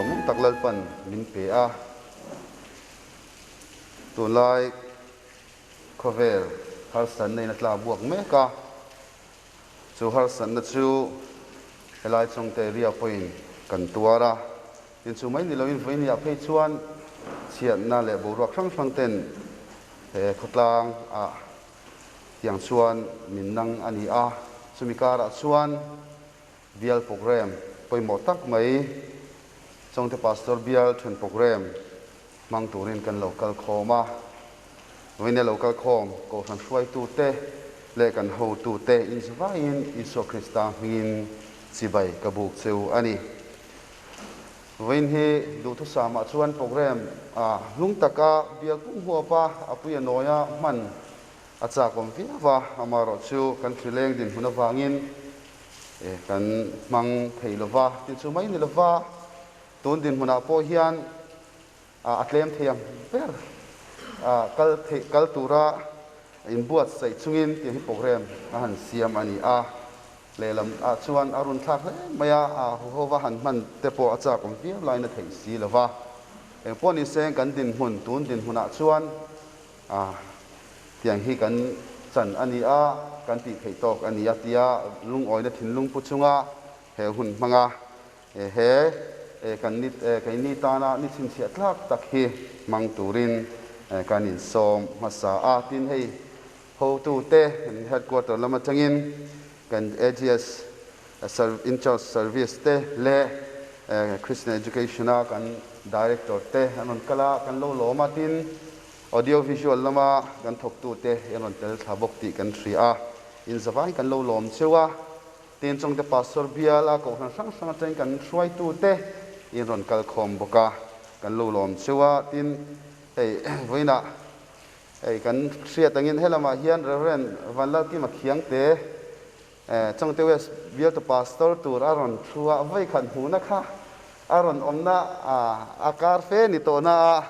lawmawm tak Lalpan min pe a, tunlai khawvel harsatna in a tlak buak mek a, chu harsatna chu helai Chawngte area pawhin kan tuar a, tin chu mai ni loin vawinia phei chuan chhiatna leh boruak hrang hrang ten he khawtlang ah tiang chuan min nang a ni a, chumi karah chuan Bial Programme pawimawh tak mai Chawngte Pastor Bial then Programme hmang turin kan lo kal khawm a. Vawiin lo kal khawm Kohhran hruaitute leh kan hotute inzuvaiin Isua Krista hmingin chibai ka buk cheu a ni. Vawiin hi duhthusamah chuan Programme a hlung taka bial pum huapa a pui a nawia hman a chakawm viau a, amaherawhchu kan hrileng dinhmun avangin Kan hmang thei lova, tin chu mai ni lova, tun dinhmunah pawh hian a tlem thei ang ber kal theih kal tura inbuatsaih chungin tih hi program a han siam a ni a. Lehlam ah chuan a run thlak hle mai a, a huhova han hman te pawh a chak awm viau laiin a theih si lova. Engpawh ni se kan dinhmun tun dinhmunah chuan A, tiang hi kan chan a ni a, kan tih theih tawk a ni a tia lungawina thinlung pu chunga he hun hmanga he kan ni keini tana ni chhinchhiah tlak tak hi hmang turin kan insawm hmasa a. Tin, hei hotute headquarter lam atangin kan AGS in-charge service te leh Christian Education-a kan director te an rawn kal a, kan lo lawm a. Tin, Audio visual lama kan thawktute an rawn tel thla bawk tih kan hria a, inzavain kan lo lawm cheu a. Tin, chungte Pastor biala kohhran hrang hrang atangin kan hruaitute in rawn kal khawm bawk a, kan lo lawm cheu a. Tin, hei vawiinah hei kan hriat angin helamah hian Rev. Vanlalkima Khiangte, Chawngte West bialtu Pastor tur a rawn thu a, vawikhat hmuhna kha a rawn awmna a kar fe ni tawhna a,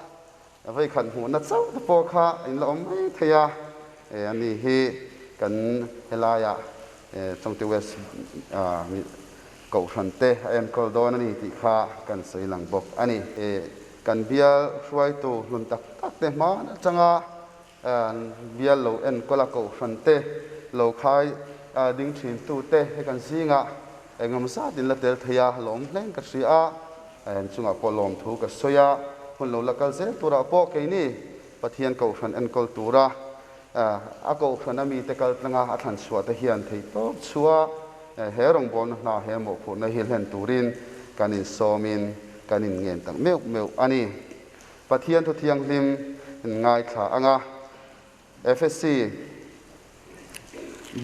Vawikhat hmuhna chauh te pawh kha in la awm mai thei a, ani hi kan helaiah Chawngte West Kohhran te a enkawl dawn a ni tih kha kan sawi lang bawk a ni. Kan bial hruaitu hlun tak tak te hman atanga bial lo enkawl a Kohhran te lo khai ding thin tu te he kan zingah engemaw zat in la tel thei a, lawm hleng ka hria a. An chungah pawh lawmthu ka sawi a, hun lo la kal zel turah pawh keini Pathian Kohhran enkawl tura a Kohhran a mite kal tlanga a thlan chhuah te hian thei tawp chhuah he rawngbawlna hna he mawhphurhna hi hlen turin kan insawmin kan inngen tak meuh meuh a ni. Pathian thu thianghlim inngaithla anga Efesi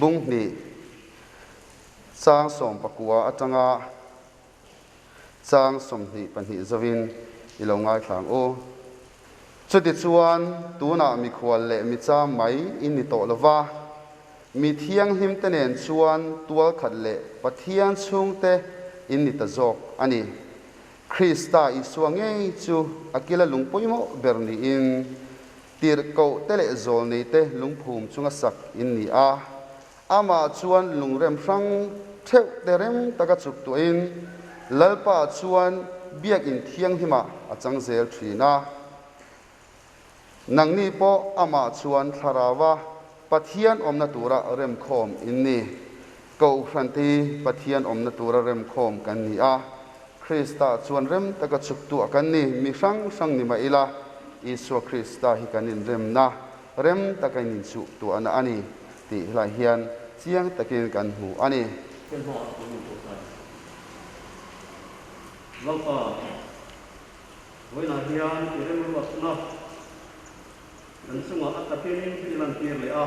bung hnih chang 19 atanga Chang 22 zovin i lo ngaithla ang u. Chutichuan, tunah mikhual leh micham mai in ni tawh lo va, mi thianghlimte nen chuan tualkhat leh Pathian chhungte in ni ta zawk a ni. Krista Isua ngei chu a kila lung pawimawh ber niin, tirhkohte leh zawlneite lungphum chunga sak in ni a. Amah chuan lungrem hrang theuh te rem taka chuk tuahin Lalpa chuan biakinn thianghlimah a chang zel thin a. Nangni pawh amah chuan thlarau a Pathian awmna tura remkhawm in ni. Kohhran te hi Pathian awmna tura remkhawm kan ni a. Krista chuan rem taka chuk tuah kan ni. Mi hrang hrang ni mah ila, Isua Krista hi kan inremna rem taka in inchuh tuahna a ni. Tih helai hian chiang takin kan hmu a ni. He hmaah kan inpawh ta. Lalpa, vawiinah hian i remruatna kan chungah a takin i lantir leh a.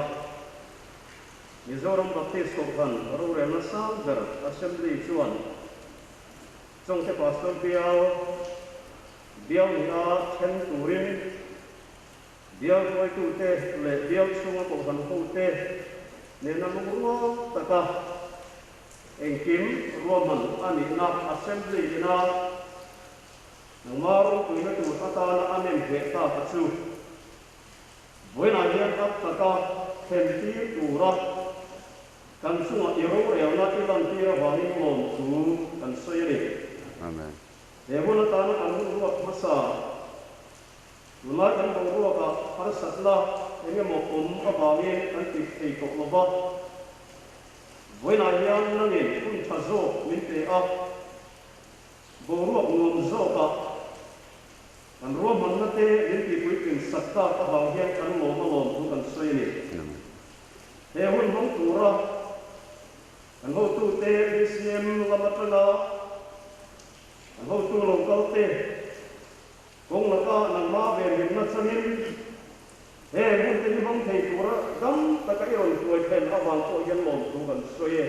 Mizoram Baptist Kohhran rorelna sang ber Assembly chuan Chawngte Pastor Bial, Bial nia then turin Bial hruaitute leh bial chhunga kohhran hote nena lungrual taka engkim ruahman a nihna Assembly ina nangma ropuina tur atana a nem hneh ta ka chu vawiinah hian a taka thlentir tura kan chunga i rorelna i lantir avangin lawmthu kan sawi a ni. Amen. He hun atana kan hun ruak hmasa, tunlai kan boruakah harsatna eng emaw awm avangin kan ti thei tawh lo va, vawiinah hian nangin hun tha zawk min pe a, boruak nuam zawkah kan ruahmanna te min tihpuitling sak tak avang hian kan lawm a lawm thu kan sawi a ni. He hun hmang tura Kan hotute BCM lam atanga kan hotu lo kalte kawng laka nangmah ve hlimna changin heng hunte hi hmang thei tura dam taka i rawn hruai thlen avang pawh hian lawmthu kan sawi e.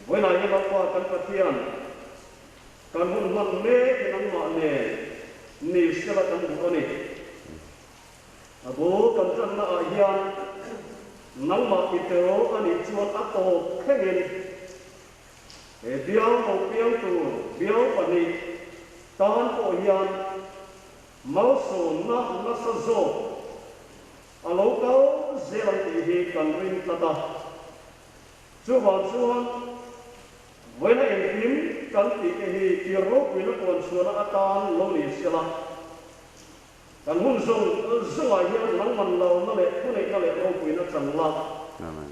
Vawiinah hian Lalpa kan Pathian kan hun hman mek hi nangmah nen ni sela kan duh a ni. A bul kan tanna ah hian nangmah i tel a nih chuan a tawp thlengin he bial lo piang tur bial pahnih tan pawh hian malsawmna nasa zawk a lo kal zel ang tih hi kan ring tlat a. Chuvang chuan vawiina engkim kan tih te hi tir ropuina puanchhuahna atan lo ni sela. Kan hun zawng zawngah hian nangman lalna leh thuneihna leh ropuina chan la,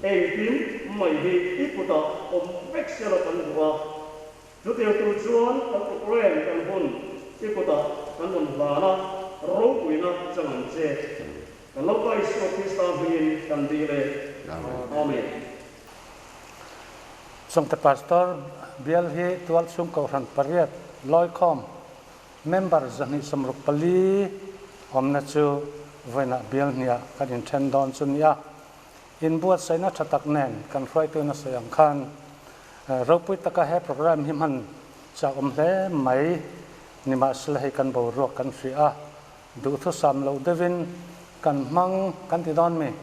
engkim mai hi i kutah awm vek sela kan duh a. Chutiang tur chuan kan program kan hun i kutah kan rawn hlan a, ropuina chang ang che. Kan Lalpa Isua Krista hmingin kan dil e. Amen. Chungte Pastor bial hi tualchhung kohhran pariat lawikhawm Member 264 awmna chu vawiinah bial hniah kan inthen dawn chu nia. Inbuatsaihna tha tak nen kan hruaitu nasa ang khan ropui taka he programme hi hman chak awm hle mai. Nimahsela hei kan boruak kan hria a, duhthusam loh deuhin kan hmang kan ti dawn mi?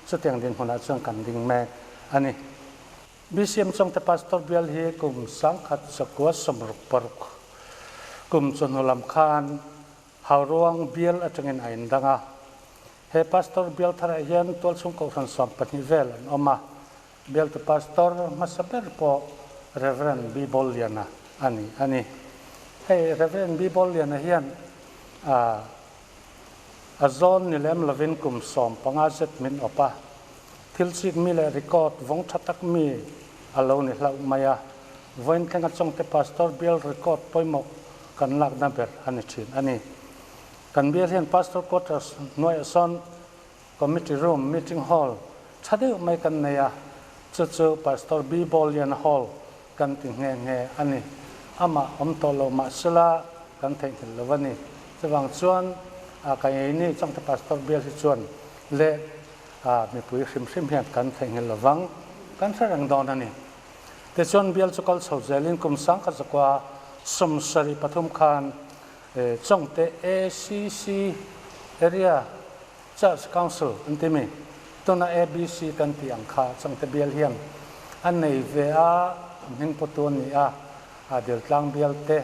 Chutiang dinhmunah chuan kan ding mek a ni. BCM Chawngte Pastor bial hi kum 1966 kum chawhnu lam khan Hauruang bial atangin a indang a. He Pastor bial tharah hian tualchhung kohhran 12 vel an awm a. Bialtu Pastor hmasa ber pawh Rev. B. Bawlliana a ni a ni. Hei Rev. B. Bawlliana hian a zawn ni lem lovin kum 15 zet min awp a. Thil chik mi leh record vawng tha tak mi a lo ni hlauh mai a, vawiin thlenga Chawngte Pastor bial record pawimawh kan lakna ber a ni thin a ni. Kan bial hian Pastor Quarters hnuaiah sawn Committee Room, Meeting Hall, tha deuh mai kan nei a, chu chu Pastor B. Bawllian Hall kan ti nghe nghe a ni. Amah awm tawh lo mahsela kan theihnghilh lo a ni. Chuvang chuan ka ngei ni Chawngte Pastor bial hi chuan leh a mipui hrim hrim hian kan theihnghilh lo vang, kan hre reng dawn a ni. Tichuan bial chu kal chho zelin kum 1973 khan Chawngte ACC Area Church Council an ti mi, tuna ABC kan tih ang kha Chawngte bial hian a nei ve a, hming pawtu a ni a, a Diltlang bial te,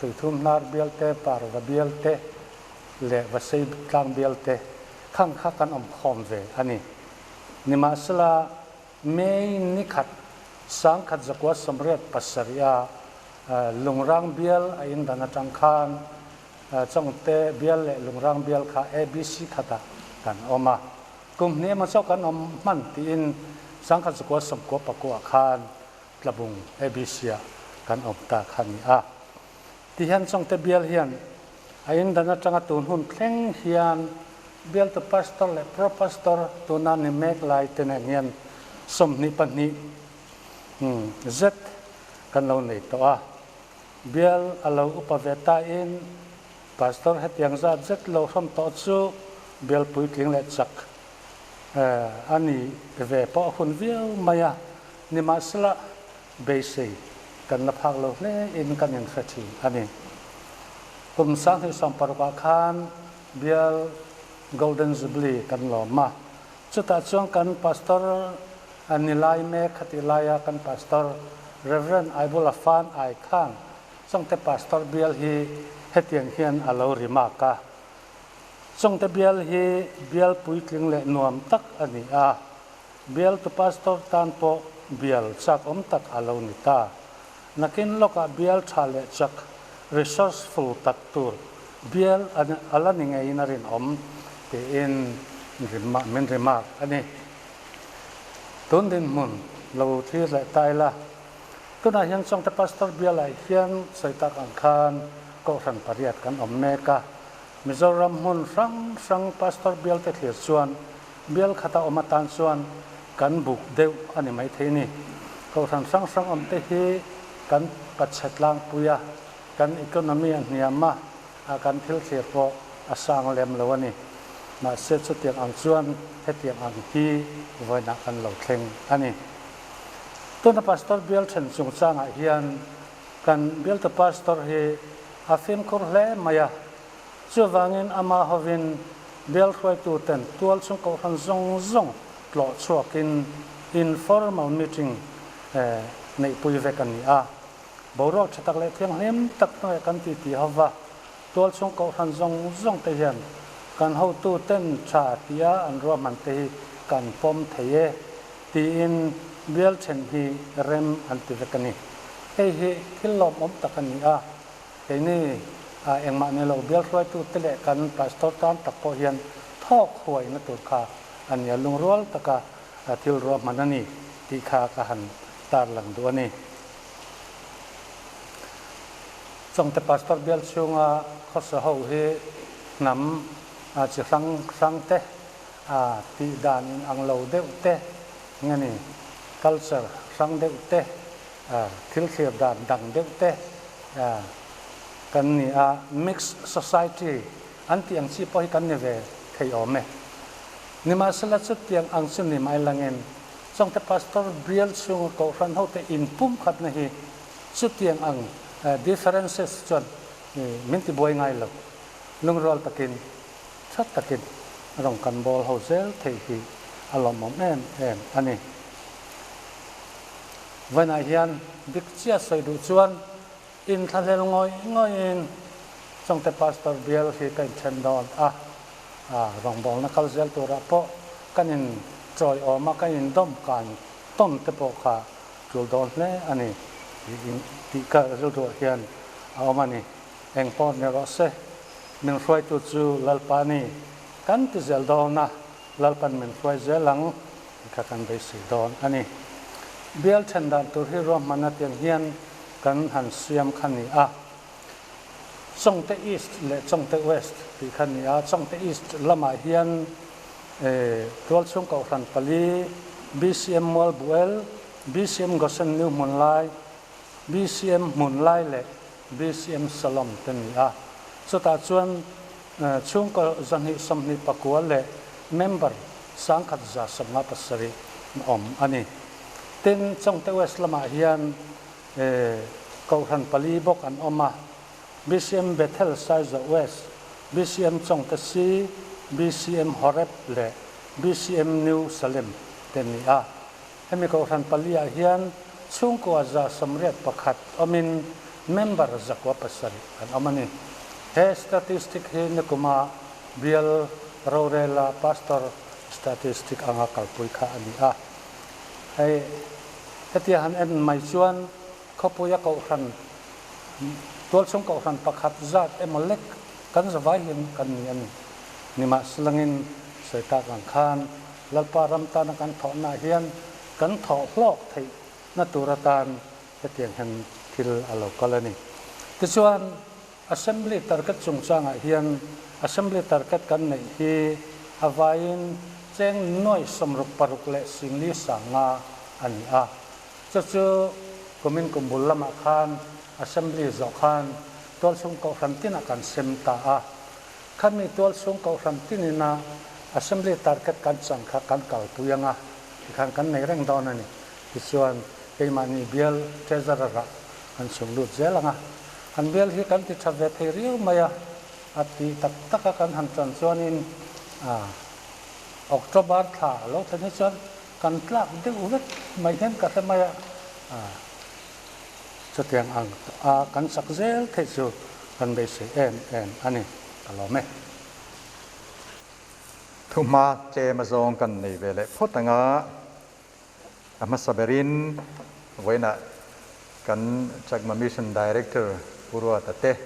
Tuithum Hnar bial te, Parva bial te leh Vasei Tlang bial te Khang kha kan awm khawm ve a ni. Nimahsela, May ni khat 1987 a Lungrang bial a indan atang khan Chawngte bial leh Lungrang bial kha ABC khatah kan awm a. Kum hnih emaw chauh kan awm hman tiin 1999 khan Tlabung ABC ah kan awm ta kha a ni a. Tihian Chawngte bial hian a indan atanga tun hun thleng hian bialtu pastor leh pro pastor tuna ni mek lai te nen hian 22 zet kan lo nei tawh a. Bial a lo upa ve tain pastor hetiang zat zet lo hrawm tawh chu bial puitling leh chak a ni ve pawh a hun viau mai a. Nimahsela beisei kan la phak lo hle in kan inhre thin a ni. Kum 2060 ah khan bial Golden Jubilee kan lawm a, chutah chuan kan Pastor a ni lai mek khatih laia kan Pastor Rev. Aibula Fan Ai khan Chawngte Pastor bial hi hetiang hian a lo remark a, Chawngte bial hi bial puitling leh nuam tak a ni a, Bialtu pastor tan pawh bial chak awm tak a lo ni ta. Nakin lawkah bial tha leh chak resourceful tak tur bial a la ni ngeiin a rinawm tiin min remark a ni. Tun dinhmun lo thlir leh ta ila, tunah hian Chawngte Pastor bialah hian sawi tak ang khan Kohhran pariat kan awm mek a, Mizoram hmun hrang hrang Pastor bialte thlir chuan bial khata awm atan chuan kan buk deuh a ni maithei ni. Kohhran hrang hrang awmte hi kan pachhe tlangpui a, kan economy a hniam a, a kan thil thlir pawh a sang lem lo a ni. Mahse chutiang ang chuan hetiang ang hi vawiinah kan lo thleng a ni. Tuna Pastor bial then chungchangah hian kan bialtu Pastor hi a fimkhur hle mai a, chuvangin ama hovin bial hruaituten tual chung kohhran zawng zawng tlawh chhuakin informal meeting neihpui vek a ni a. Boruak tha tak leh thianghlim tak hnuaiah kan titi ho va, tualchhung kohhran zawng zawng te hian kan hotu ten tha tia an ruahman te hi kan pawm thei e tiin bial then hi rem an ti vek a ni. Hei hi thil lawmawm tak a ni a, keini engmah ni lo bial hruaitu te leh kan pastor tan tak pawh hian thawk huaina tur kha a nia lungrual taka thil ruahman a ni tih kha ka han tarlang duh a ni. Chawngte Pastor bial chhunga khawsa ho hi hnam chi hrang hrang te, tih dan in ang lo deuh te nge ni, culture hrang deuh te, thil thlir dan dang deuh te kan ni a, mixed society an tih ang chi pawh hi kan ni ve thei awm e. Nimahsela chutiang ang chu ni mai langin Chawngte Pastor bial chhunga Kohhran hote inpumkhatna hi chutiang ang differences chuan min ti buai ngai lo. Lungrual takin, tha takin rawn kan bawl ho zel thei hi a lawmawm em em a ni. Vawiinah hian dik chiah sawi duh chuan inthlahlel ngawih ngawihin Chawngte Pastor bial hi ka inthen dawn a. Rawngbawlna kal zel turah pawh kan in chawiawm a, kan in dawm kan tawn te pawh kha tul dawn hle a ni tih ka rilruah hian a awm a ni. Eng pawh ni rawh se, min hruaitu chu Lalpa a ni. Kan ti zel dawn a, Lalpan min hruai zel ang tih kha kan beisei dawn a ni. Bial then dan tur hi ruahmanna tiang hian kan han siam kha ni a. Chawngte East leh Chawngte West tih kha a ni a, Chawngte East lamah hian Tualchhung Kohhran pali, BCM Mualbuel, BCM Gosen New Hmunlai, BCM Hmunlai leh BCM Salom te ni a. Chutah chuan chhungkaw 229 leh member 1157 an awm a ni. Tin, Chawngte West lamah hian Kohhran pali bawk an awm a, BCM Bethel Saizaw West, BCM Chawngte Si, BCM Horeb leh BCM New Salem te an ni a. Hemi kohhran paliah hian chhungkua 81 awmin member 907 an awm a ni. He statistic hi nikuma bial rorela pastor statistic anga kalpui kha a ni a. Hei. Hetia han en mai chuan khawpuia kohhran, tualchhung kohhran pakhat zat emaw lek kan zavai hian kan ni a ni. Nimahselangin sawi tak ang khan Lalpa ram tana kan thawhnaah hian kan thawh hlawk theihna tur atan hetiang hian thil a lo kal a ni. Tichuan Assembly target chungchangah hian Assembly target kan neih hi a vaiin cheng nuai 66 leh 40 sanga a ni a. Chu chu kumin kum bul lamah khan Assembly zawh khan tualchhung kohhran tinah kan sem ta a. Khami tualchhung kohhran tinina Assembly target kan chan kha kan kalpui anga tikhan kan nei reng dawn a ni. Tichuan keimahni bial Treasurer-ah kan chhung lut zel anga. An bial hi kan ti tha ve thei riau mai a, a tih tak tak a kan han tan chuanin October thla a lo thlen hi chuan kan tlak deuh vek mai hian ka hre mai a, chutiang ang a kan chak zel theih chu kan beisei em em a ni, ka lawm e. Thuhma tlem azawng kan nei ve leh phawt ang a. A hmasa berin vawiinah kan Chakma Mission Director Pu Ruata te,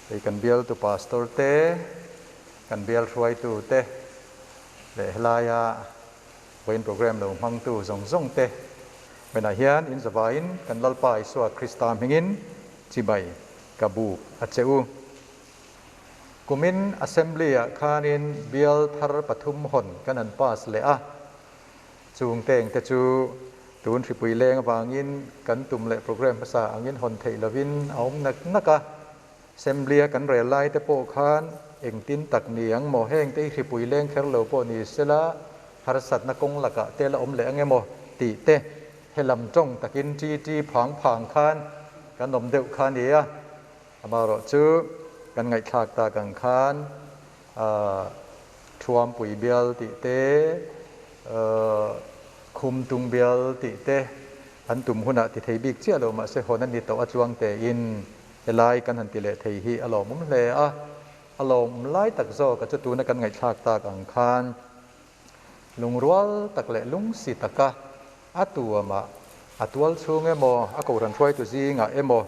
hei kan bialtu Pastor te, kan bial hruaitu te leh helaia vawiin program lo hmangtu zawng zawng te hmenah hian in zavaiin kan Lalpa Isua Krista hmingin chibai ka buk a che u. Kumin Assembly-ah khanin bial thar pathum hawn kan han pass leh a, chung tengte chu tun hripui leng avangin kan tum leh program hmasa angin hawn theih lovin a awm nak nak a. Assembly-a kan rel lai te pawh khan engtin tak ni ang maw, hengte hi hripui leng kher lo pawh ni sela harsatna kawng lakah te la awm leh ang emaw tih te helam tawng takin ṭi ṭi phang phang khan kan awm deuh kha a ni a. Amaherawh chu kan ngaihthlak tak ang khan Thuampui bial tih te, Khumtung bial tih te an tum hunah ti thei bik chiah lo mahse hawn a ni tawh a chuang tein helai kan han ti leh thei hi a lawmawm hle a. A lawmawm lai tak zawk a chu tuna kan ngaihthlak tak ang khan lungrual tak leh lungsi taka a tuamah a tual chhung emaw a kohhran hruaitu zingah emaw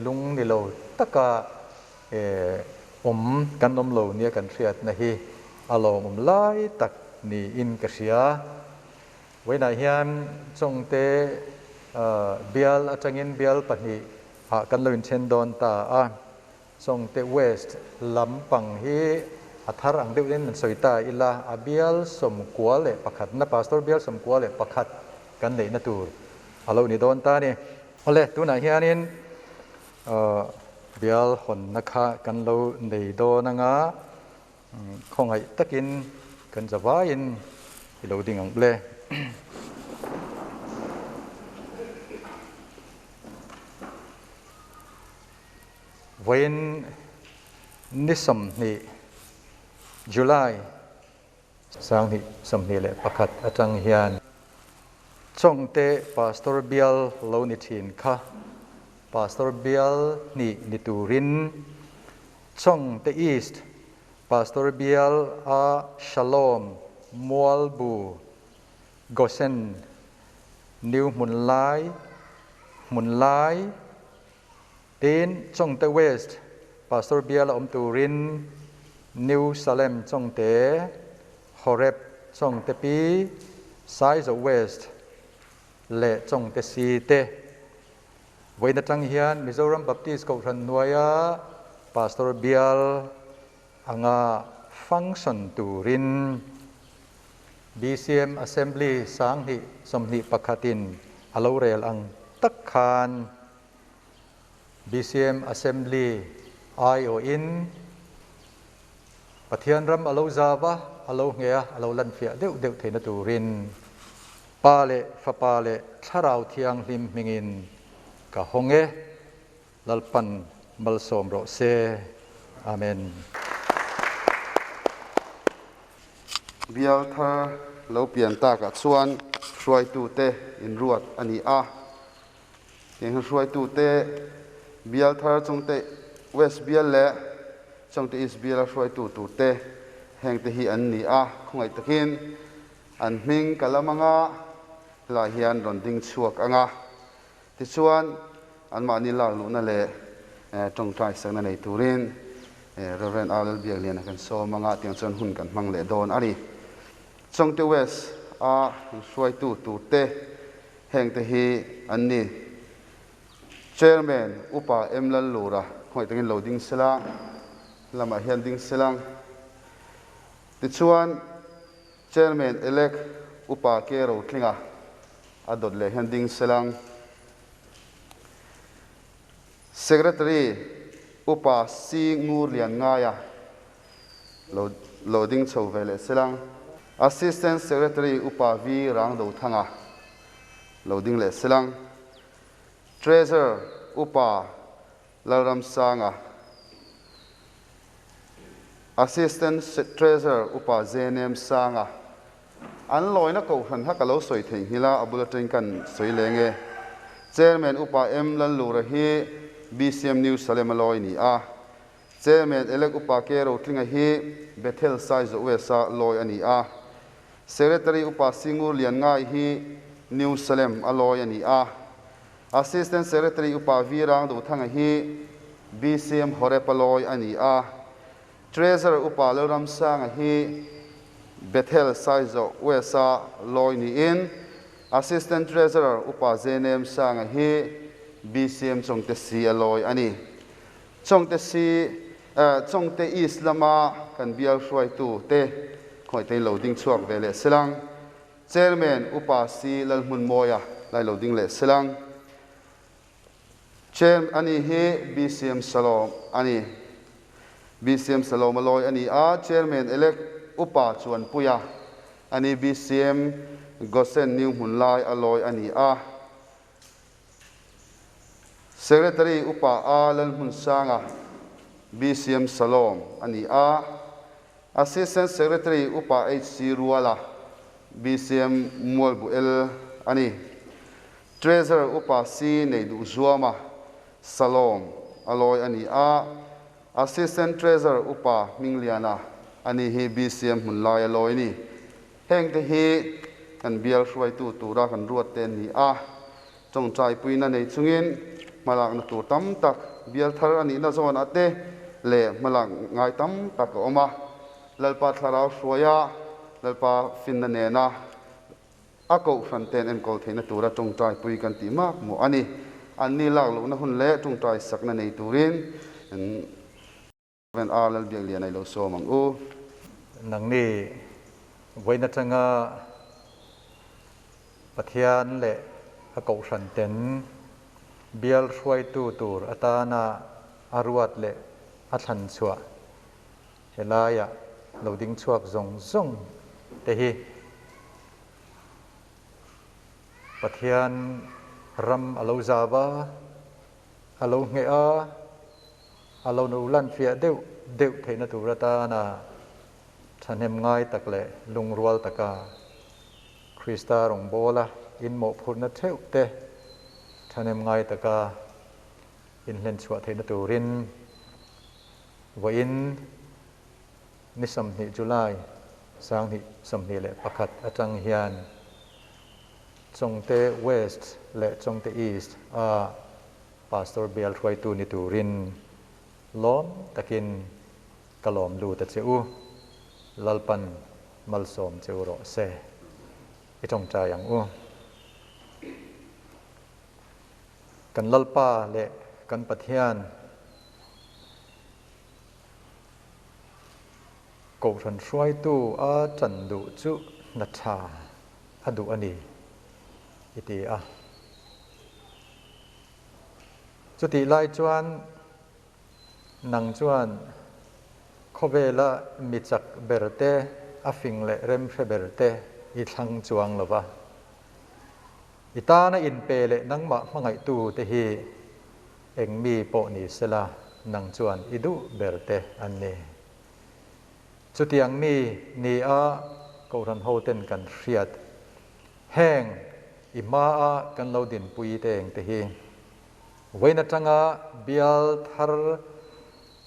Lung ni lo taka awm kan awm lo nia kan hriatna hi a lawmawm lai tak niin ka hria. Vawiinah hian Chawngte bial atangin bial pahnih ah kan lo inthen dawn ta a. Chawngte West lampang hi a thar ang deuhin an sawi ta ila, a bial 11 na Pastor bial 91 kan neihna tur a lo ni dawn ta a ni. Awle, tunah hianin bial hawnna kha kan lo nei dawn anga khawngaih takin kan zavaiin i lo ding ang ble. Vawiin ni 20 July 2021 atang hian Chawngte Pastor bial lo ni thin kha Pastor bial hnih ni turin Chawngte East Pastor bial a Shalom Mualbu Gosen New Hmunlai Hmunlai Tin, Chawngte West Pastor bial a awm turin New Salem Chawngte, Horeb Chawngte Pi, Saizaw West leh Chawngte Si te. Vawiin atang hian Mizoram Baptist Kohhran hnuaia Pastor bial anga function turin BCM Assembly 2021 in a lo rel ang tak khan BCM Assembly aiawhin Pathian ram a lo zau a, a lo ngheh a, a lo lanfiah deuh deuh theihna turin Pa leh Fapa leh Thlarau Thianghlim hmingin ka hawng e, Lalpan malsawm rawh se. Amen. Bial thar lo pian takah chuan hruaitute inruat a ni a. Tiang hian hruaitute bial thar chungte West bial leh chungte East biala hruaitu turte hengte hi an ni a, khawngaih takin an hming ka lam anga helaiah hian rawn ding chhuak ang a. Tichuan anmahni lak luhna leh tawngtai sakna nei turin Rev. R. Lalbiakliana kan sawm anga tiang chuan hun kan hmang leh dawn a ni. Chungte West a hruaitu turte Hengte hi an ni. Chairman Upa M Lallura khawngaih takin lo ding sela, lamah hian ding sela. Tichuan Chairman Elect Upa K Rotlinga a dawt leh hian ding sela. Secretary Upa C Ngurlianngaia lo lo ding chho ve leh sela. Assistant Secretary Upa V Rangdothanga lo ding leh sela. Treasurer Upa Lalramsanga, Assistant Treasurer Upa Zenem Sanga an lawina kohhran kha ka lo sawi theihnghilh a, a bul atangin kan sawi leng e. Chairman Upa M Lallura hi BCM New Salem a lawi ni a. Chairman Elect Upa K Rotlinga hi Bethel Saizaw West-a lawi a ni a. Secretary Upa Singur Lianngai hi New Salem a lawi a ni a. Assistant Secretary Upa V Rangduhthanga hi BCM Horeb a lawi a ni a. Treasurer Upa Lalramsanga hi Bethel Saizawh West a lawi niin Assistant Treasurer Upa Zenem Sanga hi BCM Chawngte C a lawi a ni. Chawngte C, Chawngte East lama kan bial hruaitu te khawihtein lo ding chhuak ve leh selang. Chairman Upa C Lalhmunmawia lai lo ding leh selang. Chair a ni hi BCM Salom a ni. BCM Salom a lawi a ni a, Chairman elect Upa Chuanpuia a ni BCM Gosen New hmun lai a lawi a ni a. Secretary Upa A Lalhmunsanga BCM Salom a ni a. Assistant Secretary Upa HC Ruala BCM Mualbuel a ni. Treasurer Upa C Neiduhzuama Salom a lawi a ni a, Assistant Treasurer Upa Hmingliana a ni hi BCM hmun lai a lawi a ni. Hengte hi kan bial hruaitu tura kan ruat te an ni a, tawngtaipuina nei chungin hmalakna tur tam tak bial thar a nihna zawnah te leh hmalak ngai tam tak a awm a. Lalpa thlarau hruaia Lalpa finna nena A kohhran ten enkawl theihna tura tawngtaipui kan tih mak mawh a ni. Anni lak lohna hun leh tawngtai sakna nei turin Rev. R. Lalbiakliana i lo sawm ang u. Nangni vawiin atanga Pathian leh a kohhran ten bial hruaitu tur atana a ruat leh a thlan chhuah Helaia lo ding chhuak zawng zawng te hi Pathian ram a lo zau a, a lo ngheh a, a lo no lan fiah deuh deuh theihna tur atana thahnem ngai tak leh lungrual taka Krista rawngbawla inmawhphurhna theuh te thahnem ngai taka inhlenchhuah theihna turin Vawiin ni 20 July 2021 atang hian Chawngte West leh Chawngte East a Pastor bial hruaitu ni turin lawm takin ka lawm lut a che u. Lalpan malsawm che u rawh se. I tawngtai ang u. Kan Lalpa leh kan Pathian Kohhran hruaitu a ṭan duh chu hna ṭha a duh a ni, i ti a. Chutih lai chuan nang chuan khawvela mi chak ber te, a fing leh remhre ber te i thlang chuang lo va. I tana inpe leh nangmah hmangaihtu te hi eng mi pawh ni sela nang chuan i duh ber te an ni. Chutiang mi ni a Kohhran hoten kan hriat heng i hmaa kan lo dinpui te eng te hi vawiin atanga bial thar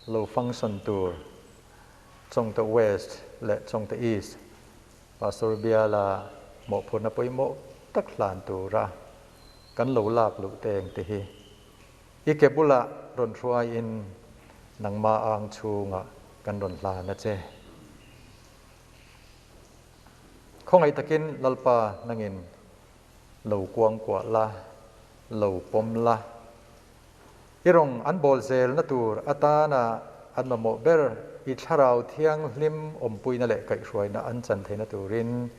lo function tur Chawngte West leh Chawngte East Pastor biala mawhphurhna pawimawh tak hlan tura kan lo lak luh te eng te hi i ke bulah rawn hruaiin nangmah ang chhungah kan rawn hlan a che. Khawngaih takin Lalpa nangin lo kuangkuah la, lo pawm la. I rawng an bawl zelna tur atana an mamawh ber i thlarau thianghlim awmpuina leh kaihhruaina an chan theihna turin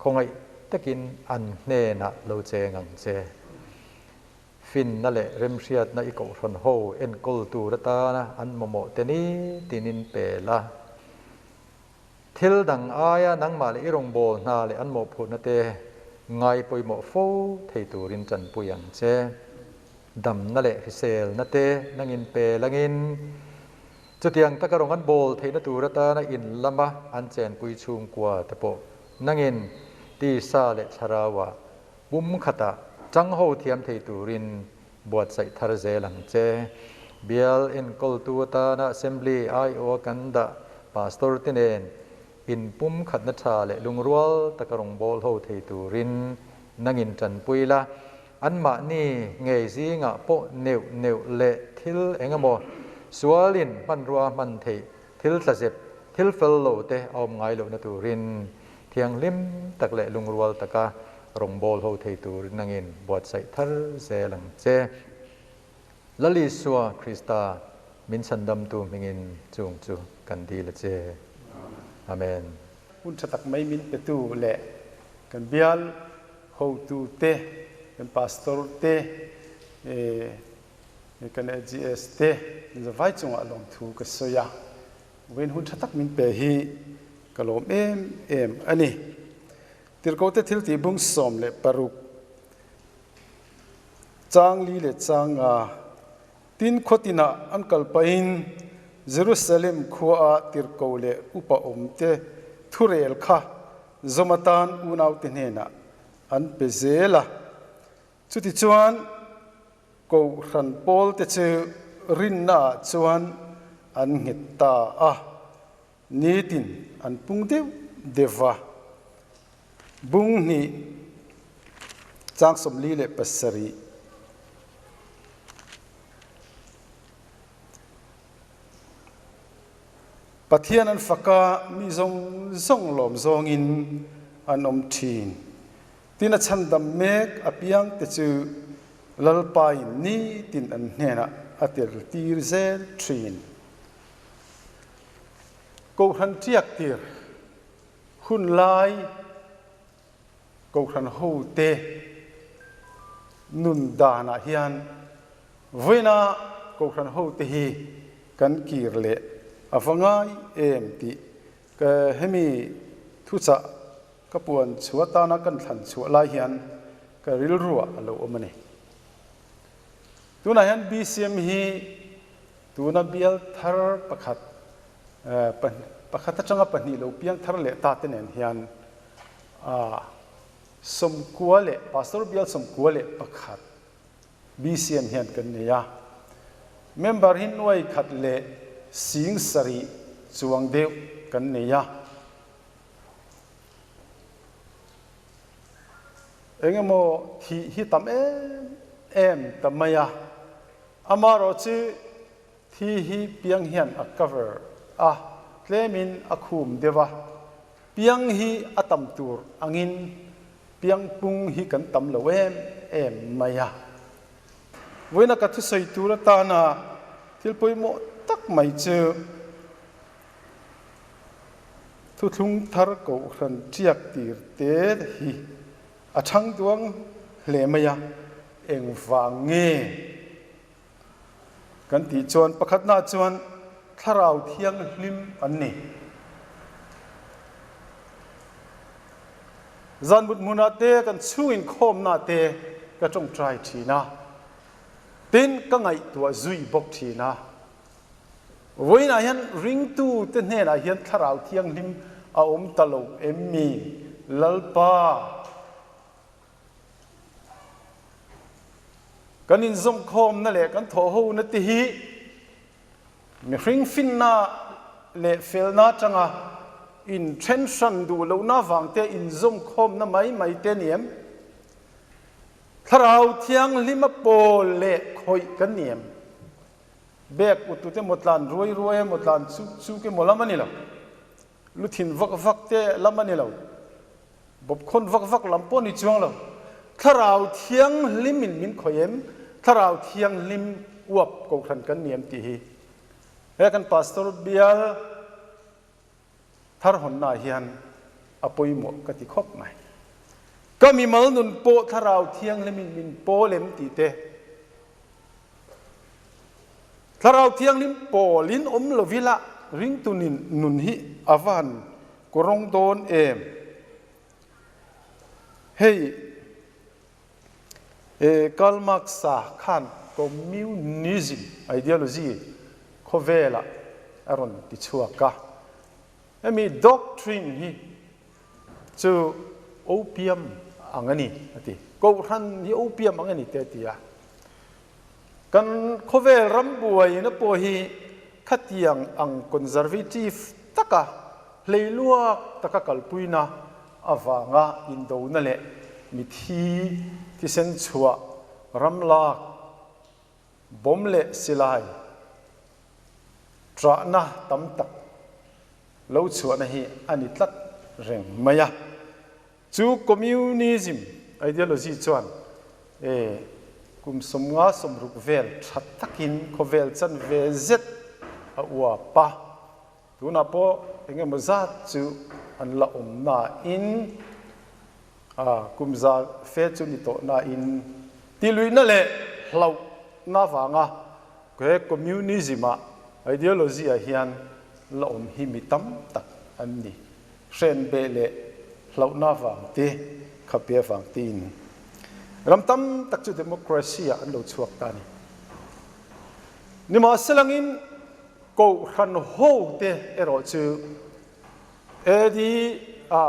khawngaih takin an hnenah lo cheng ang che. Finna leh remhriatna i kohhran ho enkawl tur atana an mamawh te ni tinin pe la. Thil dang aia nangmah leh i rawngbâwl hna leh an mawhphurhna te ngai pawimawh fo thei turin ṭanpui ang che. Damna leh hriselna te nangin pe langin chutiang taka rawng an bâwl theihna tur atana in lama an chenpui chhungkua te pawh nangin tisa leh thlarauah pum khatah chang ho thiam thei turin buatsaih thar zel ang che. Bial enkawltu atana Assembly aiawha kan dah Pastor te nen inpum khatna tha leh lungrual taka rawngbâwl ho thei turin nangin ṭanpui la. Anmahni ngei zingah pawh neuh neuh leh thil eng emaw sualin hmanrua hman theih thil tlazep, thil fel lo te a awm ngai lohna turin thianghlim tak leh lungrual taka rawngbâwl ho thei turin nangin buatsaih thar zel ang che. Lal Isua Krista min chhandamtu hmingin chung chu kan dil a che. Amen. Hun tha tak mai min petu leh kan bial hotu te, kan pastor te, kan AGS te zavai chungah lawmthu ka sawi a. Vawiin hun tha tak min pe hi ka lawm em em a ni. Tirhkohte thiltih bung 16 chang li leh chang nga tin khuatinah an kal pahin Jerusalem khuaah tirhkoh leh upa awmte thurel kha zawm atan unaute hnenah an pe zel a. Chutichuan Kohhran pawlte chu rinnaah chuan an nghet ta a, nitin an pung deuh deuh va. Bung hnih chang 47. Pathian an fak a, mi zawng zawng lawm zawngin an awm thin. Tin a chhandam mek apiangte chu Lalpain nitin an hnenah a tel tir zel thin. Kohhran tiak tir hun lai Kohhran hote nun danah hian vawiina Kohhran hote hi kan kir leh a va ngai em tih ka hemi thuchah ka puan chhuah atana kan thlan chhuah lai hian ka rilruah a lo awm a ni. Tunah hian BCM hi tuna bial thar pakhat pakhat atanga pahnih lo piang thar leh ta te nen hian 91 leh Pastor bial 91 BCM hian kan nei a. Member hi nuai khat leh sing sarih chuang deuh kan nei a. Engemaw thih hi tam em em ta mai a, amaherawh chu thi hi piang hian a cover a, tlemin a khum deuh a, piang hi a tam tur angin piang pung hi kan tam lo em em mai a. Vawiina ka thusawi tur atana thil pawimawh tak mai chu Thuthlung thar kohhran tiak tir te hi a chhang duang hle mai a, engvang nge kan tih chuan pakhatna chuan thlarau thianghlim an ni. Zan mut hmunah te kan chhung inkhawmna te ka tawngtai thin a, tin ka ngaihtuah zui bawk thin a. Vawiinah hian ringtute hnenah hian Thlarau Thianghlim a awm ta lo em mi? Lalpa, kan inzawmkhawmna leh kan thawhhona te hi mihring finna leh felna atanga inthen hran duh lohna avangte inzawmkhawmna mai mai te ni em? Thlarau Thianghlim a pawl leh khawih kan ni em? Bag utut emaw tlan ruai ruai emaw tlan chuk chuk emaw lam a ni lo. Lu thin vak vak te lam a ni lo. Bawp khawn vak vak lam pawh a ni chuang lo. Thlarau Thianghlim in min khawih em? Thlarau Thianghlim uap kohhran kan ni em tih hi he kan Pastor bial thar hawnna ah hian a pawimawh ka ti khawp mai. Ka mimal nun pawh Thlarau Thianghlimin min pawl em tih te, Thlarau Thianghlim pawlin awm lovila ringtu nun hi a va han kawrawng dawn em? Hei Karl Marx-a khan Communism ideology khawvelah a rawn ti chhuak a. Hemi doctrine hi chu opium ang a ni a ti. Kohhran hi opium ang a ni te a ti a. Kan khawvel ram buaina pawh hi khatiang ang conservative taka hleiluak taka kalpuina avanga indona leh mithi thisen chhuah. ram lak, bomb leh silai ṭahna tam tak lo chhuahna hi a ni tlat reng mai a. Chu communism ideology chuan e kum 50, 60 vel tha takin khawvel chanve zet a uap a, tunah pawh engemaw zat chu an la awm nain a kum za fe chu ni tawh nain tiluihna leh hlauhna vanga he communism a ideology ah hian la awm hi mi tam tak an ni. Hrenbeh leh hlauhna vang te, khapia vang tiin ram tam tak chu democracy ah an lo chhuak ta a ni. Nimahselangin Kohhran ho te erawh chu AD a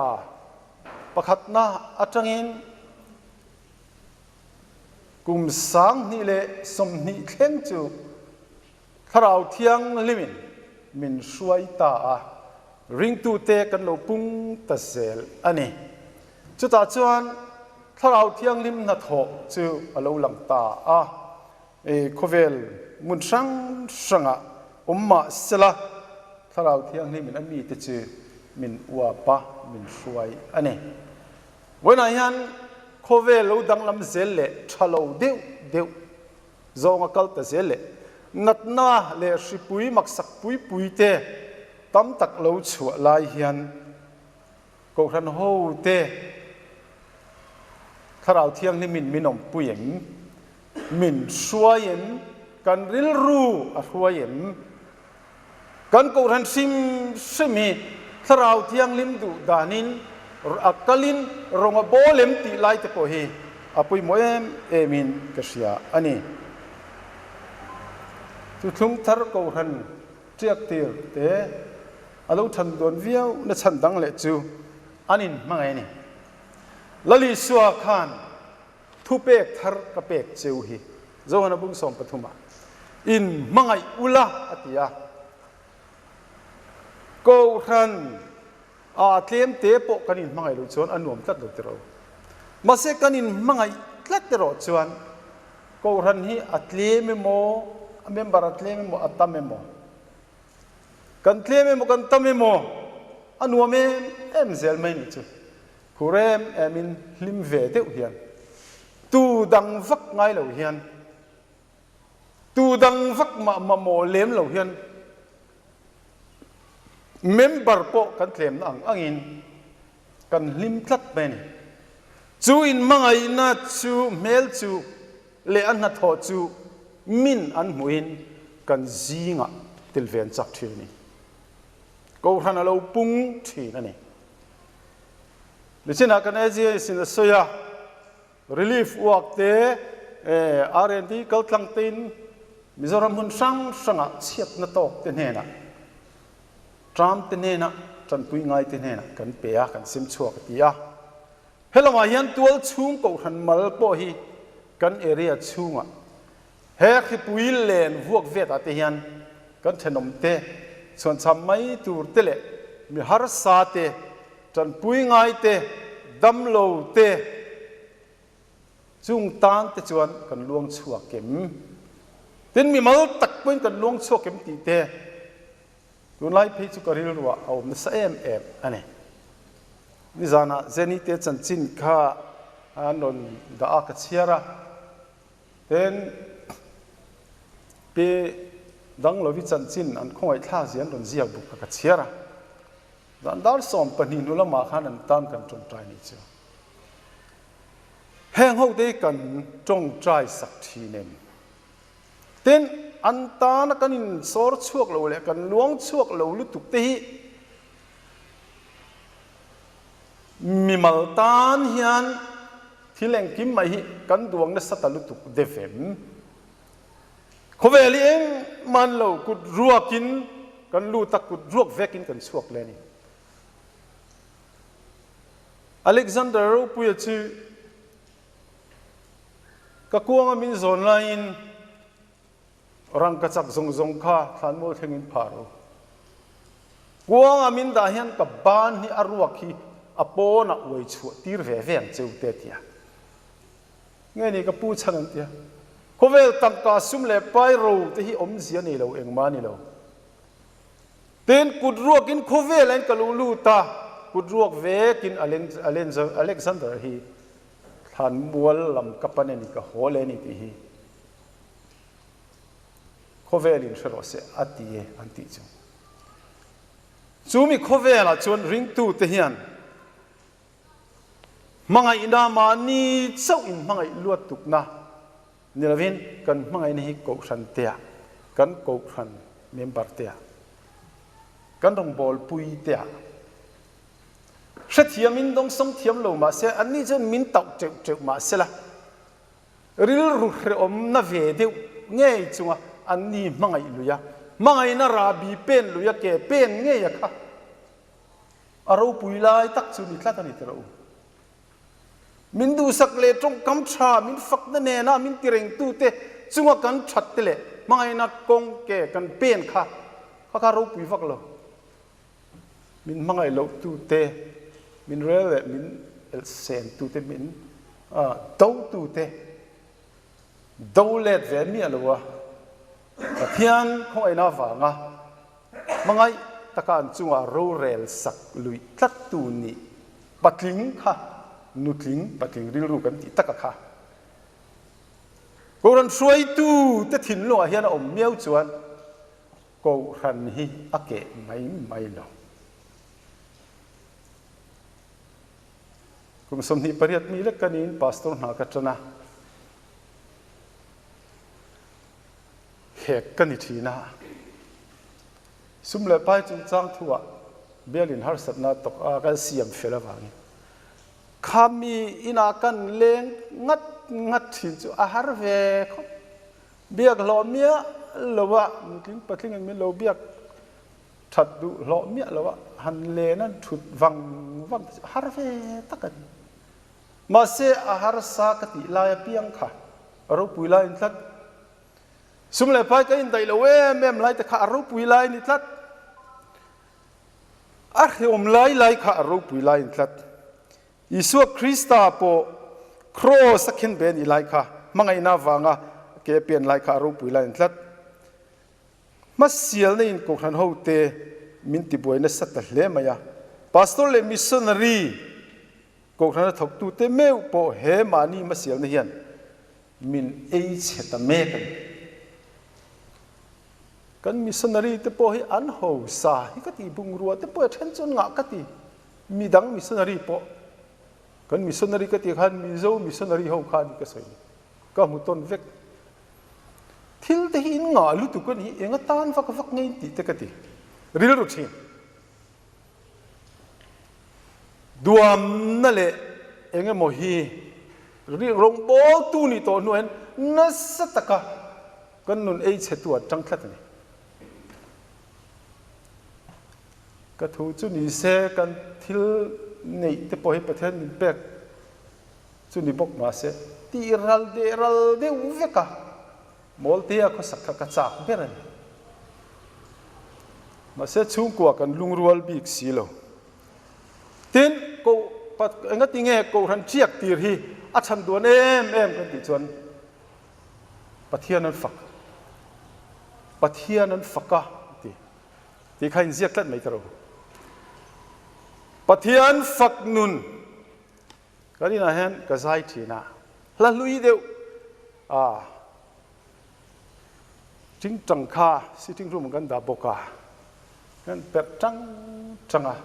pakhatna atangin kum 2020 thleng chu Thlarau Thianghlimin min hruai ta a, ringtute kan lo pung ta zel a ni. Chutah chuan Thlarau Thianghlim hnathawh chu a lo lang ta a, khawvel hmun hrang hrangah awm mah sela Thlarau Thianghlimin a mite chu min uap a, min hruai a ni. Vawiinah hian khawvel lo danglam zel leh tha lo deuh deuh Zawng a kal ta zel leh natna leh hripui maksak pui pui te tam tak lo chhuah lai hian Kohhran ho te Thlarau Thianghlimin min awmpui em? Min hruai em? Kan rilru a hruai em? Kan Kohhran hrim hrim hi Thlarau Thianghlim duh danin a kalin rawng a bawl em tih lai te pawh hi a pawimawh em emin ka hria a ni. Thuthlung thar Kohhran tiak tir te a lo than dawn viau na chhan dang leh chu an inhmangaih a ni. Lal Isua khan Thupek thar ka pek cheu hi Johana bung 13 ah in hmangaih ula a ti a. Kohhran ah tlem te pawh kan in hmangaih loh chuan a nuam tlat lo tiraw. Mahse kan in hmangaih tlat erawh chuan Kohhran hi a tlem emaw, a member a tlem emaw, a tam emaw, kan tlem emaw kan tam emaw a nuam em em zel mai nih chu. Khur em em in hlim ve deuh hian tu dang vak ngai lo hian tu dang vak mah mamawh lem lo hian member pawh kan tlemna ang angin kan hlim tlat mai a ni. Chu inhmangaihna chu hmel chu leh a hnathawh chu min an hmuhin kan zingah tel ve an chak thin a ni. Kohhran a lo pung thin a ni. Nichinah kan AGS in a sawi a, relief work te R&D kaltlang tein Mizoram hmun hrang hrangah chhiatna tawk te hnenah, tram te hnenah, tanpui ngai te hnenah kan pe a, kan sim chhuak a ti a. Helamah hian tual chhung kohhran mal pawh hi kan area chhungah he hripui len vuak vetah te hian kan thenawm te chhuanchham mai tur te leh mi harsa te, tanpui ngai te, damlo te chung tan te chuan kan luang chhuak em? Tin, mimal tak pawhin kan luang chhuak em tih te tunlai phei chu ka rilruah a awm nasa em em a ni. Nizanah Jenny te chanchin kha an rawn dah a, ka chhiar a. Tin, Pi Danglovi chanchin an khawngaihthlak zia an rawn ziak buk kha ka chhiar a. Zan dar 12 hnu lamah khan an tan kan tawngtai nih chu. Heng ho te hi kan tawngtai sak thin em? Tin, an tana kan insawr chhuak lo leh kan luang chhuak lo lutuk te hi mimal tan hian Thil engkim mai hi kan duang nasa ta lutuk deuh em? Khawvel hi engmah lo kut ruakin kan lut a, kut ruak vekin kan chhuak leh a ni. Alexander Ropuia chu ka kuanga min zawn laiin rangka chak zawng zawng kha thlanmual thlengin phah ru. Kuanga min dah hian ka ban hi a ruak hi a pawnah uai chhuah tir ve ve ang cheu te tia. Nge ni ka pu chhan an tia. Khawvel tangka sum leh pai ro te hi awmzia nei lo engmah a ni lo. Tin, kut ruakin khawvel ain ka luh lut a, kut ruak vekin Alexander hi thlan mual lam ka pan a ni, ka haw leh a ni tih hi khawvelin hre rawh se a ti e an tih chu. Chu mi khawvelah chuan ringtute hian Hmangaihna mahni chauh in hmangaih luat tukna ni lovin kan hmangaihna hi kohhran tea kan kohhran member tea kan rawngbawlpui tea hrethiam in dawngsawng thiam lo mahse anni chuan min tauh teuh teuh mahsela rilru hrehawmna ve deuh ngei chunga anni hmangaih luia hmangaihna rahbi pen luia ke pen ngei a kha A ropui lai tak chu ni tlat a ni tiraw u. Min duhsak leh tawngkam tha min fakna nena min tirengtute chunga kan that te leh hmangaihna kawng ke kan pen kha kha kha ropui vak lo. Min hmangaih loh tute, min rel leh min elhsen tute, min do tute do let ve miah lo a, Pathian khawngaihna avanga hmangaih taka an chungah rorel sak luih tlattu nih patling kha nutling patling rilru kan tih taka kha Kohhran hruaitu te thinlungah hian a awm miau chuan Kohhran hi a keh mai mai lo. Kum 28 mi lek ka niin Pastor hna ka tan a. Hek ka ni thin a. Sum leh pai chungchang thuah bialin harsatna tawk a kan siam fel avangin khami inah kan leng ngat ngat thin chu a har ve khawp. Biak hlawh miah lo a, nutling patlingin min lo biak that duh hlawh miah lo a, han len an thut vang vang te chu a har ve tak a ni. Mahse a harsa ka tih lai apiang kha a ropui lai in tlat. Sum leh pai ka indaih lo em em lai te kha a ropui lai a ni tlat. A hrehawm lai lai kha a ropui lai in tlat. Isua Krista pawh kraws a khen ve a nih lai kha hmangaihna avanga ke pian lai kha a ropui lai in tlat. Hmasialna in Kohhran hote min tibuai nasa ta hle mai a. Pastor leh missionary Kohhran a thawktute meuh pawh he mahni hmasialna hian min ei chhe ta mek a ni. Kan missionary te pawh hi an hausa hi ka ti, bungrua te pawh a then chuan ngah ka ti. Midang missionary pawh, kan missionary ka tih khan Mizo missionary ho kha a ni ka sawi ni. Ka hmu tawn vek. Thil te hi in ngah lutuk a ni, eng atan vak vak ngei tih te ka ti. Rilru thin. Duamna leh eng emaw hi rawngbawltu nih tawh hnuah hian nasa taka kan nun ei chhetu an tang tlat a ni. Ka thu chu ni se kan thil neih te pawh hi Pathian min pek chu ni bawk mahse tih ral deh ral deuh vek a. Mawltea khawsak kha ka chak ber a ni. Mahse chhungkua kan lungrual bik si lo. Tin, ko engati nge Kohhran ṭiak tir hi a chhan duan em em kan tih chuan Pathian an fak. Pathian an fak a ti. Tih kha inziak tlat mai ta ro. Pathian fak nun Kan inah hian ka zai thin a, hla hlui deuh a tingtang kha sitting room ah kan dah bawk a, kan perh tang tang a,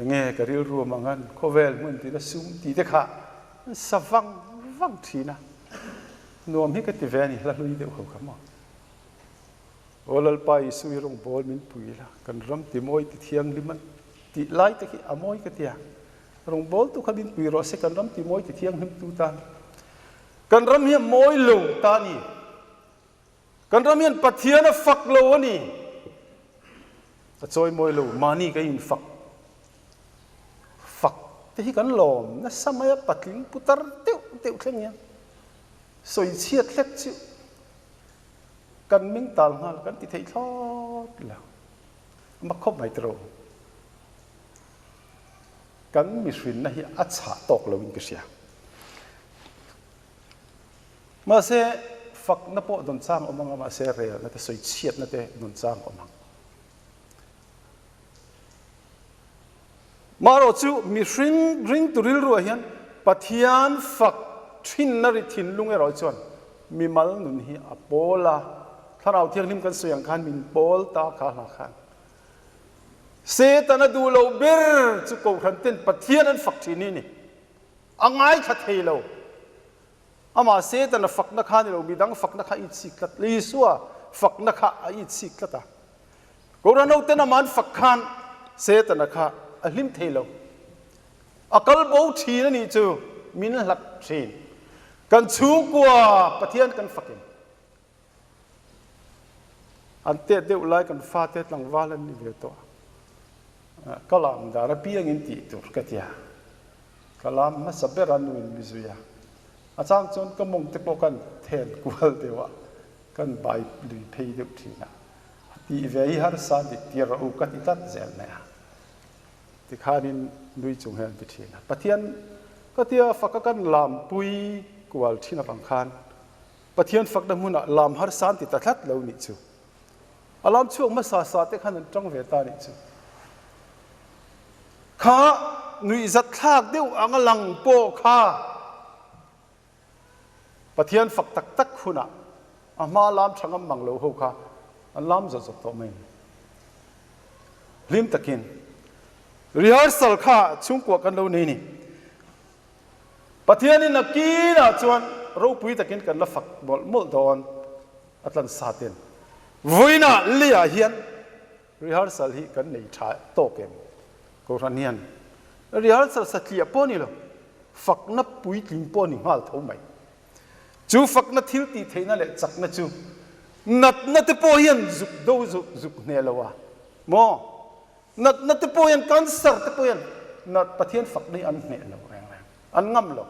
enge ka rilru am ang an khawvel hmun tina sum tih te kha an sa vang vang thin a, nuam hi ka ti ve a ni hla hlui deuh ho kha maw. Aw Lalpa Isu hi rawngbawl min pui la, kan ram ti mawi ti thianghlim a tih lai te khi a mawi ka tia. Rawngbawl tu kha min pui rawh se kan ram ti mawi ti thianghlim tu tan. Kan ram hi a mawi lo ta a ni. Kan ram hian Pathian a fak lo a ni. A chawi mawi lo, mahni ka infak fak te hi kan lawm nasa mai a, patling putar deuh deuh thleng hian sawichhiat hlek chu Kan ming tal nghal kan ti thei thlawt lo. A mak khawp mai tiraw. Kan mihrinna hi a chhah tawk loin ka hria. Mahse, fakna pawh dawn chang awm ang a, mahse relna te, sawichhiatna te dawn chang awm ang. Marawh chu mihring ringtu rilruah hian Pathian fak thinna ri thinlung erawh chuan mimal nun hi a pawl a, Thlarau Thianghlim kan sawi ang khan min pawl ta kha hla khan. Setana duh loh ber chu Kohhran ten Pathian an fak thin hi a ni. A ngaithla thei lo. Amah Setana fakna kha a ni lo, midang fakna kha a itsik tlat. Isua fakna kha a itsik tlat a. Kohhran hoten amah an fak khan Setana kha a hlim thei lo. A kal bo thin a nih chu min hlat thin. Kan chhungkua Pathian kan fakin An tet deuh lai kan fate tlangval an ni ve tawh a, ka lam dan apiangin tih tur ka ti a, ka lam hmasa ber a nuin mi zui a, a chang chuan ka mawng te pawh kan then kual deuh a, kan bai lui phei deuh thin a, tih ve hi harsa dik tir rawh u ka ti tlat zel mai a, tikhanin nui chung hian an ti thin a, Pathian ka tia faka kan lampui kual thin avang khan Pathian fakna hmunah lam harsa an ti ta tlat lo nih chu. A lam chhuak hmasa sa te khan an tang ve ta nih chu. Kha nuihzat thlak deuh anga lang pawh kha Pathian fak tak tak hunah a hma lam tha ngam mang lo ho kha an lam zawt zawt tawh mai. Hlim takin rehearsal kha chhungkua kan lo nei ni. Pathianin a kinah chuan ropui takin kan la fak mawlh mawlh dawn a tlan sa ten. Vawiinah leiah hian rehearsal hi kan nei tha tawk em? Kohhran hian rehearsal satliah pawh a ni lo, fakna puitling pawh a ni nghal tho mai. Chu fakna thil tih theihna leh chakna chu natna te pawh hian zuk do zuk zuk hneh lo a maw? Natna te pawh hian cancer te pawh hian nat Pathian fak ni an hneh lo reng reng, an ngam lo.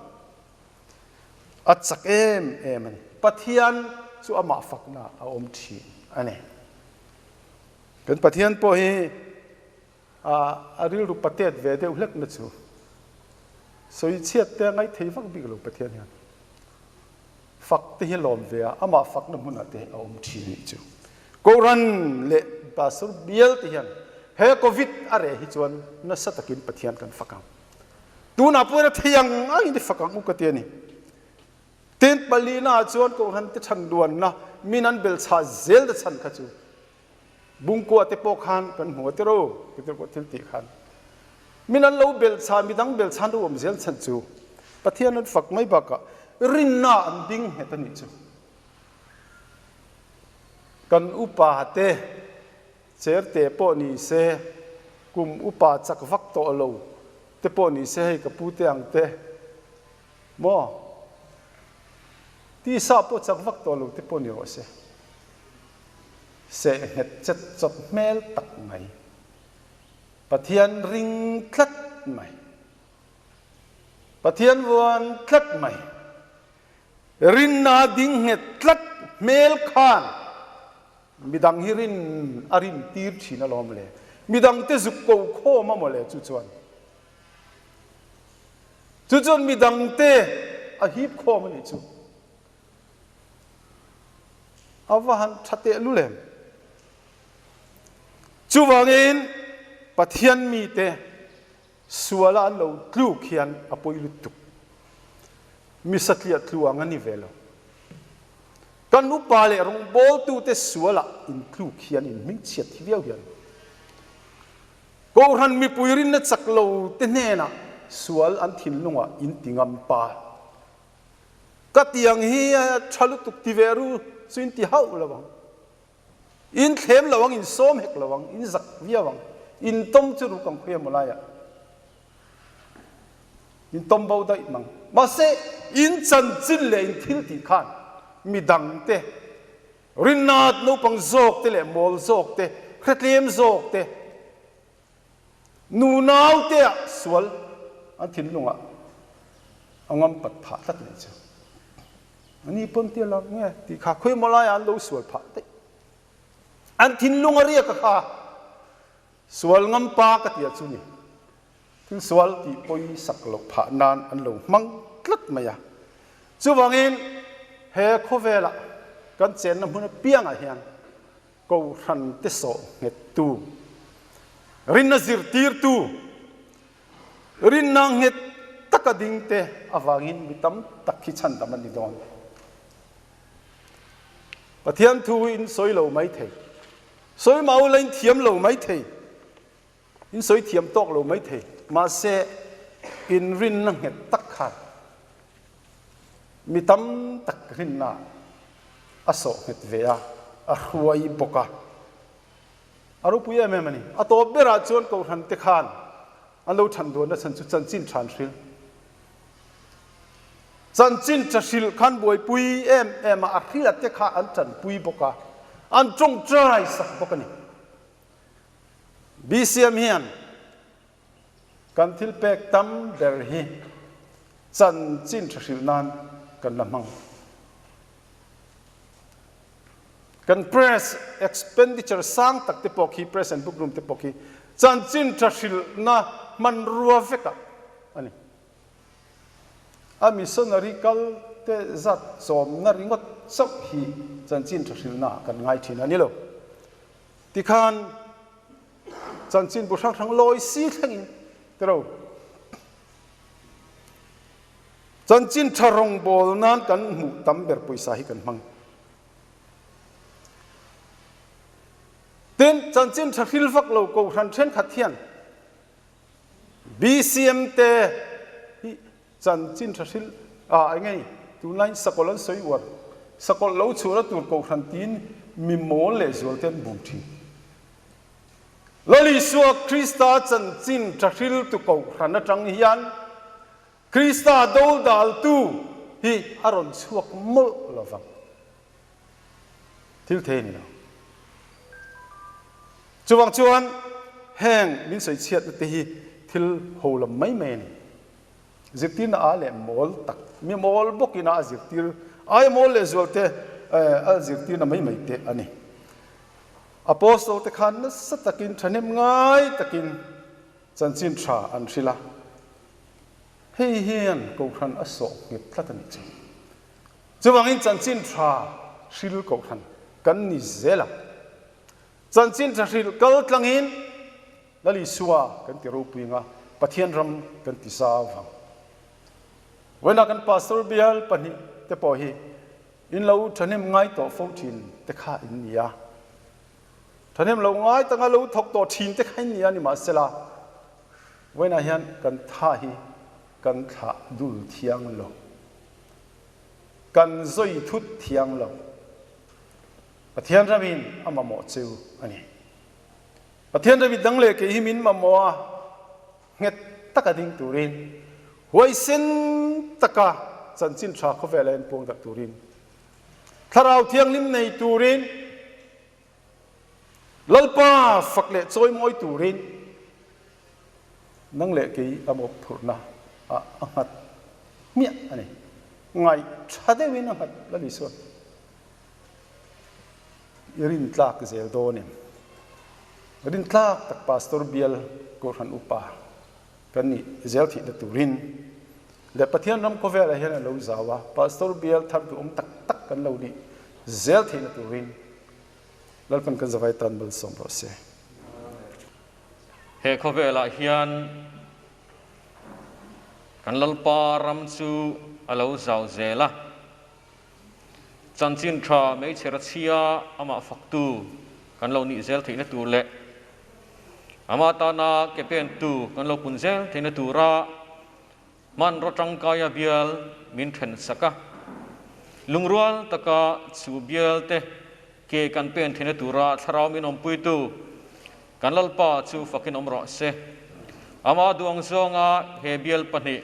A chak em em a ni. Pathian chu amah fakna a awm thin a ni. Kan Pathian pawh hi a rilru patet ve deuh hlek na chu sawi chhiat te a ngaih thei vak bik lo Pathian hian. Fak te hi lawm ve a, amah fakna hmunah te a awm thin nih chu. Kohhran leh Pastor bial te hian he Covid a reh hi chuan nasa takin Pathian kan fak ang. Tunah pawhin a thei ang angin i fak ang u ka ti a ni. Tin, palina ah chuan Kohhran te chhan duanna min an belchhah zel te chhan kha chu Bungkua te pawh khan kan hmu a tiro ti pawh thil tih khan min an lo belhchah midang belhchhan ru awm zel chhan chu Pathian an fak mai bakah rinna an ding nghet a nih chu. Kan upa te cherte pawh ni se kum upa chak vak tawh lo te pawh ni se hei ka pu te ang te maw tisa pawh chak vak tawh lo te pawh ni rawh se. Seh nghet chet chawt hmel tak mai. Pathian ring tlat mai. Pathian vuan tlat mai. Rinna ding nghet tlat hmel khan midang hi rin a rin tir thin alawm le. Midang te zuk ko khawm a maw le chu chuan. Chu chuan midang te a hip khawm a nih chu. A va han tha tehlul em? Chuvangin Pathian mite suala an lo tluk hian a pawi lutuk. Mi satliah tlu ang a ni ve lo. Kan upa leh rawngbawltute suala intluk hian inhmingchhiat hi viau hian Kohhran mipui rinna chak lo te hnenah sual an thinlungah inti ngam pa. Ka tiang hi a tha lutuk ti ve ru chu in ti hauh lo ang. In thlem lo ang, in sawm hek lo ang, in zak viau ang. In tawm chu ruk ang khawi emaw laiah. In tawm bo daih mang. Mahse, in chanchin leh in thil tih khan midang te, rinnat naupang zawk te leh mawl zawk te, hretlem zawk te, Nu naute ah sual an thinlung ah a ngam pat phah tlat leh chu. Ani pawn tia lang nge tih kha khawi maw lai ah an lo sual phah daih. An thinlung a riak a kha sual ngam pa ka tia chu ni. Thil sual tih pawisak loh phah nan an lo hmang tlat mai a. Chuvangin he khawvelah kan chenna hmun apiangah hian Kohhran te sawh nghettu, rinna zirtirtu, rinna nghet taka dingte avangin mi tam tak hi chhandam an ni dawn. Pathian thu in sawi lo mai thei, sawi mau la in thiam lo mai thei, in sawi thiam tawk lo mai thei, mahse in rinna nghet tak khan Mi tam tak rinna a sawh nghet ve a, a hruai bawk a. A ropui em em a ni. A tawp berah chuan Kohhran te khan an lo than duanna chhan chu chanchin tha an hrilh. Chanchin tha hrilh khan buaipui em em a, a hria te kha an tanpui bawk a, an tawngtai sak bawk a ni. BCM hian Kan thil pek tam ber hi chanchin tha hrilh nan kan la hmang. Kan press expenditure sang tak te pawh khi, press and book room te pawh khi chanchin tha hrilhna hmanrua vekah a ni. A missionary kal te zat chawmna ringawt chauh hi chanchin tha hrilhna ah kan ngai thin a ni lo. Tikhan Chanchinbu hrang hrang lawi si thlengin tiro. Chanchin tha rawngbawl nan kan hmuh tam ber pawisa hi kan hmang. Tin, chanchin tha hril vak lo kohhran thenkhat hian BCM te hi chanchin tha hril a enge tunlaiin sakawlh an sawi uar sakawlh lo chhuahna tur kohhran tiin mi mawl leh zual te an bum thin. Lal Isua Krista chanchin ṭahriltu kohhran aṭang hian Krista dodaltu hi a rawn chhuak mawlh lo vang. Thil thei a ni lo. Chuvang chuan heng min sawi chhiatna te hi thil ho lam mai mai a ni. Zirtirna a leh mawl tak, mi mawl bawkin a zirtir aia mawl leh zual te a zirtirna mai mai te a ni. Apostle te khan nasa takin thahnem ngai takin chanchin tha an hrilh a, hei hian Kohhran a sawh nghet tlat a nih chu. Chuvangin chanchin tha hril Kohhran kan ni zel ang. Chanchin tha hrilh kal tlangin Lal Isua kan ti ropui ang a, Pathian ram kan ti zau vang. Vawiinah kan Pastor bial pahnih te pawh hi In lo thahnem ngai tawh fo thin te kha in ni a. Thahnem lo ngai tanga lo thawk tawh thin te kha in ni a nimahsela, vawiinah hian kan tha hi kan thlah dul thiang lo. Kan zawi thut thiang lo. Pathian ramin a mamawh cheu a ni. Pathian rami dang leh kei hi min mamawh a. Nghet taka ding turin, huaisen taka chanchin tha khawvela en puang dak turin, Thlarau Thianghlim nei turin, Lalpa fak leh chawimawi turin nang leh kei a mawhphurhna ah a nghat hmiah a ni. Ngaih tha deuhin a nghat Lal Isua. I rintlak zel dawn em? Rintlak tak Pastor bial Kohhran Upa kan nih zel theihna turin leh Pathian ram khawvelah hian a lo zau a, Pastor bial thar duhawm tak tak kan lo nih zel theihna turin Lalpan kan zavai tan malsawm rawh se. He khawvelah hian kan Lalpa ram chu a lo zau zel a. Chanchin tha hmeichhe rachhia amah faktu kan lo nih zel theihna tur leh amah tana ke pentu kan lo pun zel theihna tura hmanraw tangkaia bial min then sak a, lungrual taka chu bial te ke kan pen theihna tura thlarau min awmpuitu kan Lalpa chu fakin awm rawh se. Amah duang zawnga he bial pahnih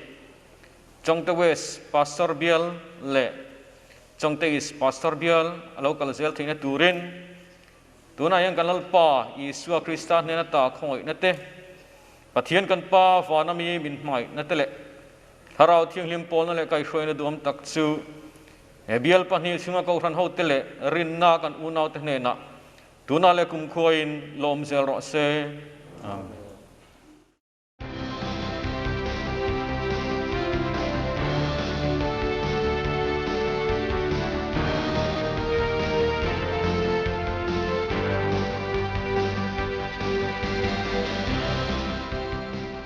Chawngte West Pastor Bial leh Chawngte East Pastor Bial a lo kal zel theihna turin tunah hian kan Lalpa Isua Krista hnena ta khawngaihna te, Pathian kan Pa vana mi min hmangaihna te leh Thlarau Thianghlim pawlna leh kaihhruaina duhawm tak chu he bial pahnih chhunga Kohhran hote leh rinna kan unaute hnenah tunah leh kumkhuain lawm zel rawh se. Amen.